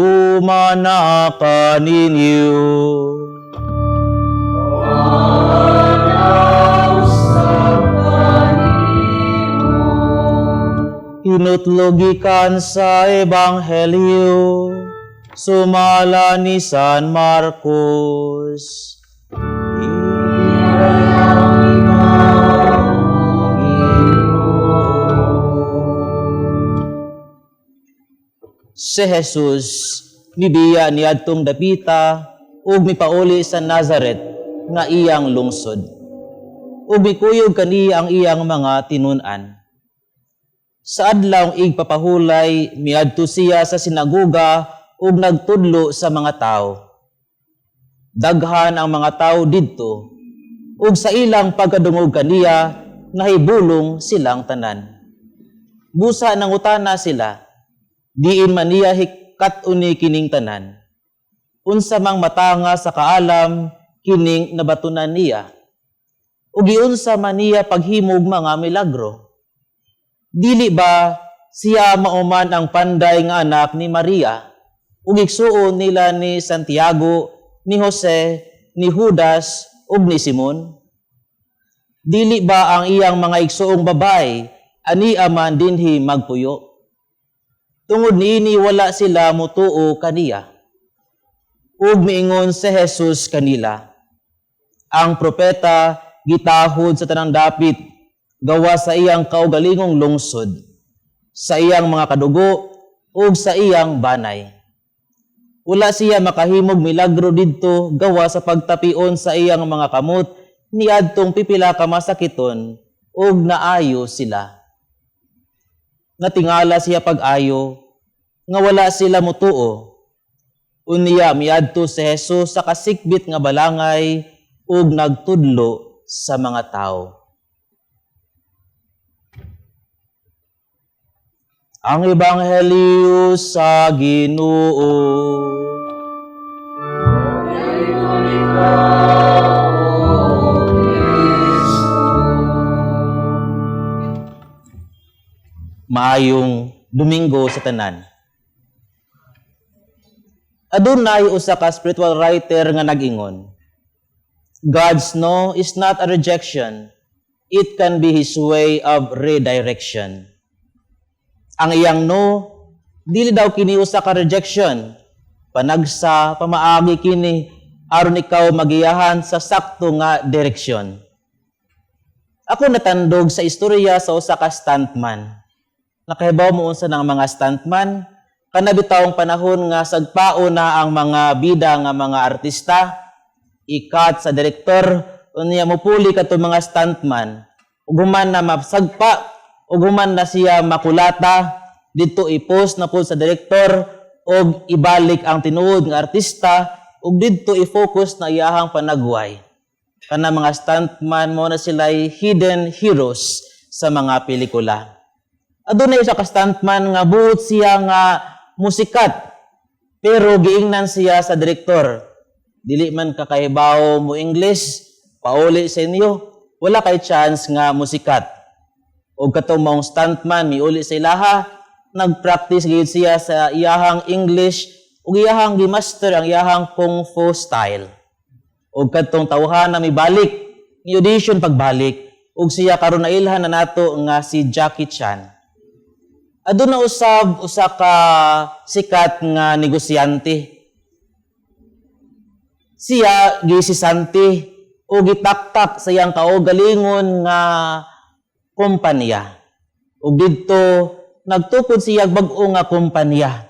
Magahigugma na kaninyo. Usab kanimo. Hinutlo gikan sa Ebanghelyo sumala ni San Marcos. Ikaw, Ginoo. Si Jesus mibiya niadtong dapita ug mipauli sa Nazaret nga iyang lungsod. Ug mikuyog kaniya ang iyang mga tinun-an. Sa adlawng igpapahulay, miadto siya sa sinagoga ug nagtudlo sa mga tao. Daghan ang mga tao didto ug sa ilang pagkadungog kaniya, nahibulong silang tanan. Busa nangutana sila, "Diin man niya hikat-on ni kining tanan? Unsa mang matanga sa kaalam kining nabatunan niya? Ug giunsa man niya paghimog mga milagro? Dili ba siya mao man ang panday nga anak ni Maria ug igsuon nila ni Santiago, ni Jose, ni Judas ug ni Simon? Dili ba ang iyang mga igsuong babay ania man dinhi magpuyo?" Tungod niini, wala sila mutuo kaniya. Ug miingon si Jesus kanila, "Ang propeta gitahod sa tanang dapit gawas sa iyang kaugalingong lungsod, sa iyang mga kadugo ug sa iyang banay." Wala siya makahimog milagro didto gawas sa pagtapion sa iyang mga kamot niadtong pipila ka masakiton ug naayo sila. Natingala siya pag-ayo nga wala sila mutuo. Unya miadto si Jesus sa kasikbit nga balangay ug nagtudlo sa mga tawo. Ang Ebanghelyo sa Ginoo. Dayon ikaw, O Kristo. Maayong Domingo sa tanan. Adunay usa ka spiritual writer nga nag-ingon, "God's no is not a rejection. It can be His way of redirection." Ang iyang no, dili daw kini usa ka rejection. Panagsa, pamaagi kini aron ikaw magiyahan sa sakto nga direksyon. Ako natandog sa istorya sa usa ka stuntman. Nakahibaw mo unsa ng mga stuntman? Kana bitawng panahon nga sagpao na ang mga bida nga mga artista, i-cut sa direktor, unya mupuli kato mga stuntman. Ug human na masagpa, ug human na siya makulata, didto i-post na pud sa direktor ug ibalik ang tinuod nga artista ug didto i-focus na iyahang panagway. Kana mga stuntman, mao na sila hidden heroes sa mga pelikula. Adunay usa ka stuntman nga buot siya nga musikat, pero giingnan siya sa direktor, "Dili man ka kahibaw mo English, pauli sa inyo, wala kay chance nga musikat." Og katong maong stuntman miuli sa ilaha, nagpractice gid siya sa iyahang English ug iyahang gimaster ang iyahang kung fu style. Ug kadtong tawhana mibalik, ni audition pagbalik, ug siya karon nailhan na nato nga si Jackie Chan. Aduna usab usa ka sikat nga negosyante. Siya gisisanti o gitaktak sa iyang kaugalingon nga kumpanya. Ug didto nagtukod siya bag-o nga kumpanya.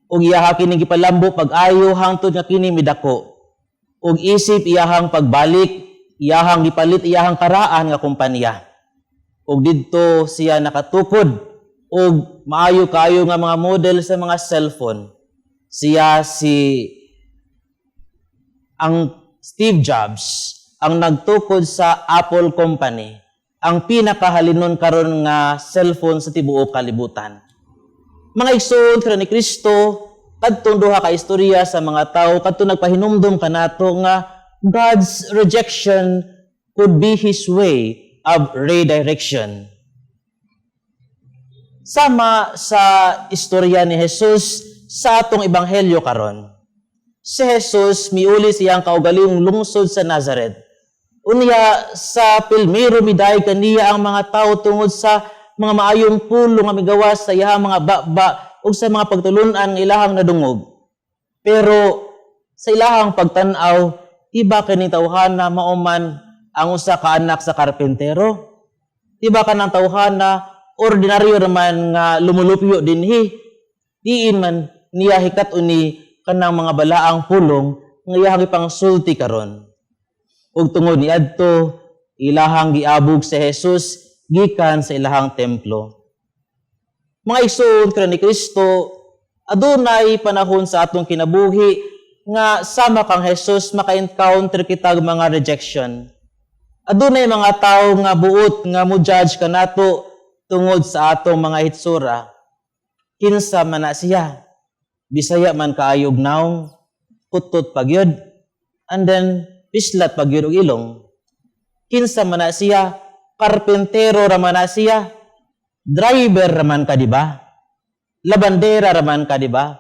Ug iyaha kini gipalambo pag-ayo hangtod nga kini midako. Ug isip iyahang pagbalik, iyahang gipalit iyahang karaan nga kumpanya. Ug didto siya nakatukod og maayo kaayo nga mga model sa mga cellphone. Siya si ang Steve Jobs, ang nagtukod sa Apple Company, ang pinakahalinon karon nga cellphone sa tibuok kalibutan. Mga igsoon ni Kristo, kadtong duha ka istorya sa mga tao kadto nagpahinumdom kanato nga God's rejection could be His way of redirection. Sama sa istorya ni Jesus Sa atong ebanghelyo karon, si Jesus miuli sa iyang kaugalingong lungsod sa Nazaret. Unya sa pilmiro, midayeg kaniya ang mga tawo tungod sa mga maayong pulong nga migawas sa iyang mga baba ug sa mga pagtulunan nga ilahang nadungog. Pero sa ilahang pagtan-aw, iba kining tawhana mao man ang usa ka anak sa karpintero? Iba kanang tawhana ordinaryo raman nga lumulupyo dinhi? Diin man niya hikat uni kanang mga balaang pulong nga iyahang ipangsulti karon? Ug tungod niadto, ilahang giabog si Jesus gikan sa ilahang templo. Mga igsoon ni Kristo, adunay panahon sa atong kinabuhi nga sama kang Jesus, maka-encounter kita og mga rejection. Adunay mga tawo nga buot nga mo judge kanato tungod sa atong mga hitsura. "Kinsa man na siya? Bisaya man kaayo og nawong, kutot pa gyud, and then pislat pa gyud og ilong. Kinsa man na siya? Karpintero ra man na siya. Driver raman ka, di ba? Labandera raman ka, di ba?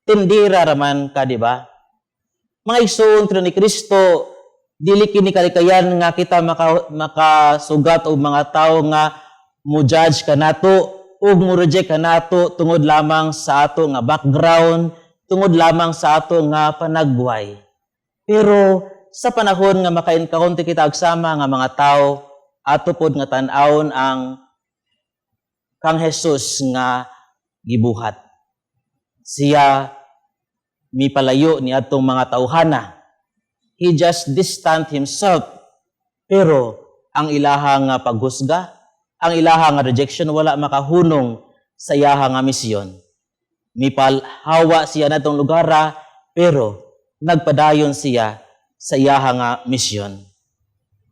Tindera raman ka, di ba?" Mga igsoon ni Kristo, dili kini kalikayan nga kita makasugat og mga tawo nga mo judge kanato ug mo reject kanato tungod lamang sa ato nga background, tungod lamang sa ato nga panagbuhay. Pero sa panahon nga maka-encounter kita og sama nga mga tawo, ato pod nga tan-awon ang kang Jesus nga gibuhat. Siya mipalayo ni atong mga tawhana. He just distant himself. Pero ang ilaha nga paghusga, ang ilaha nga rejection, wala makahunong sa iyaha nga misyon. Mipalhawa siya natong lugara, pero nagpadayon siya sa iyaha nga misyon.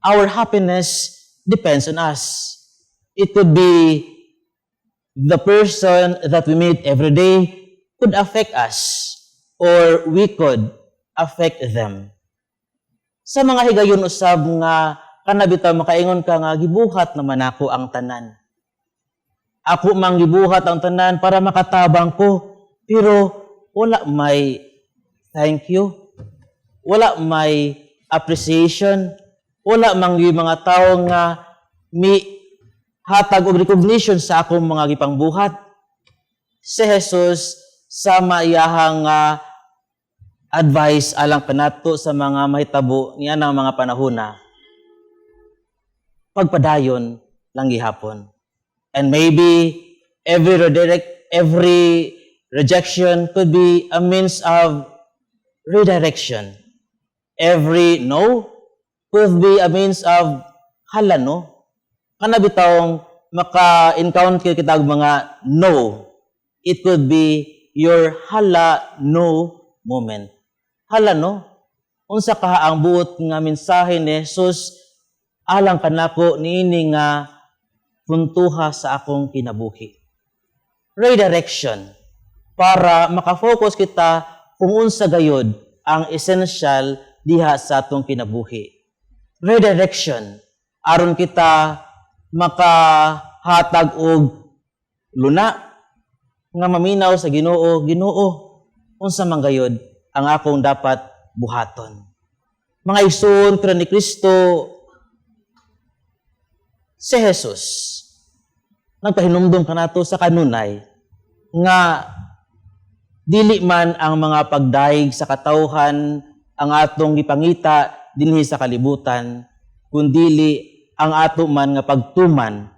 Our happiness depends on us. It could be the person that we meet every day could affect us or we could affect them. Sa mga higayon usab nga kana bitaw makaingon ka nga gibuhat naman ako ang tanan. Ako mang gibuhat ang tanan para makatabang ko, pero wala may thank you. Wala may appreciation. Wala mang yung mga tao nga mi hatag og recognition sa akong mga gipangbuhat. Si Jesus, sama iyahang advice alang kanato sa mga mahitabo niya ng mga panahona, pagpadayon lang gihapon. And maybe every redirect, every rejection could be a means of redirection. Every no could be a means of "Hala, no." Kana bitawng maka-encounter kita og mga no. It could be your "Hala, no" moment. Hala, no. Unsa kaha ang buot nga mensahe ni Jesus alang kanako niini nga puntuha sa akong kinabuhi? Redirection para makafocus kita kung unsa gayod ang essential diha sa atong kinabuhi. Redirection aron kita makahatag og luna nga maminaw sa Ginoo. "Ginoo, unsa man gayod ang akong dapat buhaton?" Mga igsoon ni Kristo, si Jesus nagpahinumdum kanato sa kanunay nga dili man ang mga pagdayeg sa katawhan ang atong gipangita dinhi sa kalibutan, kundili ang ato man nga pagtuman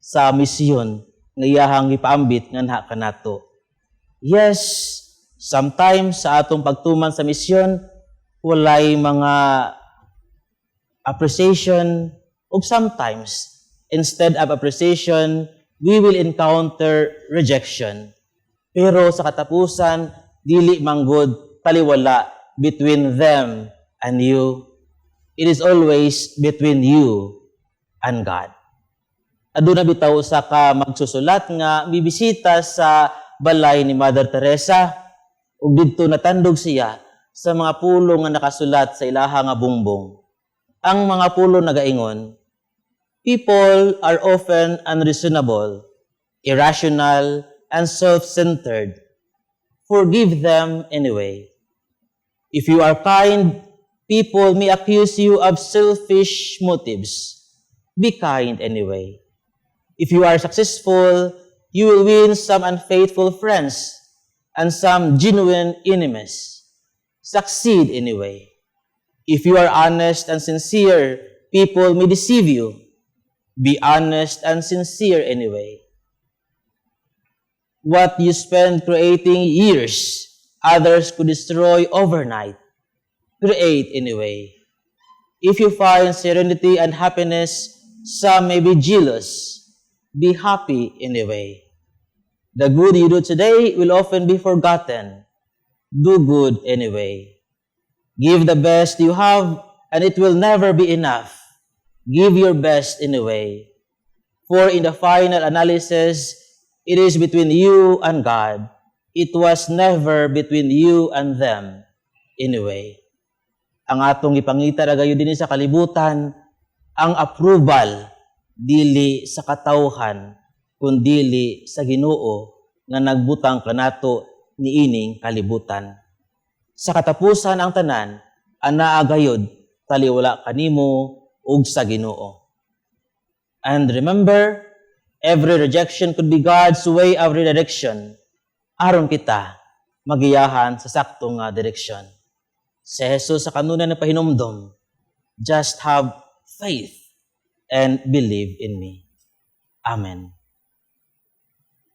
sa misyon nga iyahang gipaambit nganha kanato. Yes, sometimes sa atong pagtuman sa misyon, walay mga appreciation, ug sometimes instead of appreciation, we will encounter rejection. Pero sa katapusan, dili manggod taliwala between them and you. It is always between you and God. Aduna bitaw usa ka magsusulat nga bibisita sa balay ni Mother Teresa, ug didto natandog siya sa mga pulong nga nakasulat sa ilaha nga bungbong. Ang mga pulong nagaingon, "People are often unreasonable, irrational, and self-centered. Forgive them anyway. If you are kind, people may accuse you of selfish motives. Be kind anyway. If you are successful, you will win some unfaithful friends and some genuine enemies. Succeed anyway. If you are honest and sincere, people may deceive you. Be honest and sincere anyway. What you spend creating years, others could destroy overnight. Create anyway. If you find serenity and happiness, some may be jealous. Be happy anyway. The good you do today will often be forgotten. Do good anyway. Give the best you have, and it will never be enough. Give your best anyway. For in the final analysis, it is between you and God. It was never between you and them anyway. Ang atong ipangita ra gayud dinhi sa kalibutan, ang approval dili sa katawhan kundili sa Ginoo nga nagbutang kanato niining kalibutan. Sa katapusan, ang tanan anaa gayud taliwala kanimo ug sa Ginoo. And remember, every rejection could be God's way of redirection aron kita magiyahan sa sakto nga direksyon. Si Jesus sa kanunay na pahinumdom, "Just have faith and believe in me." Amen.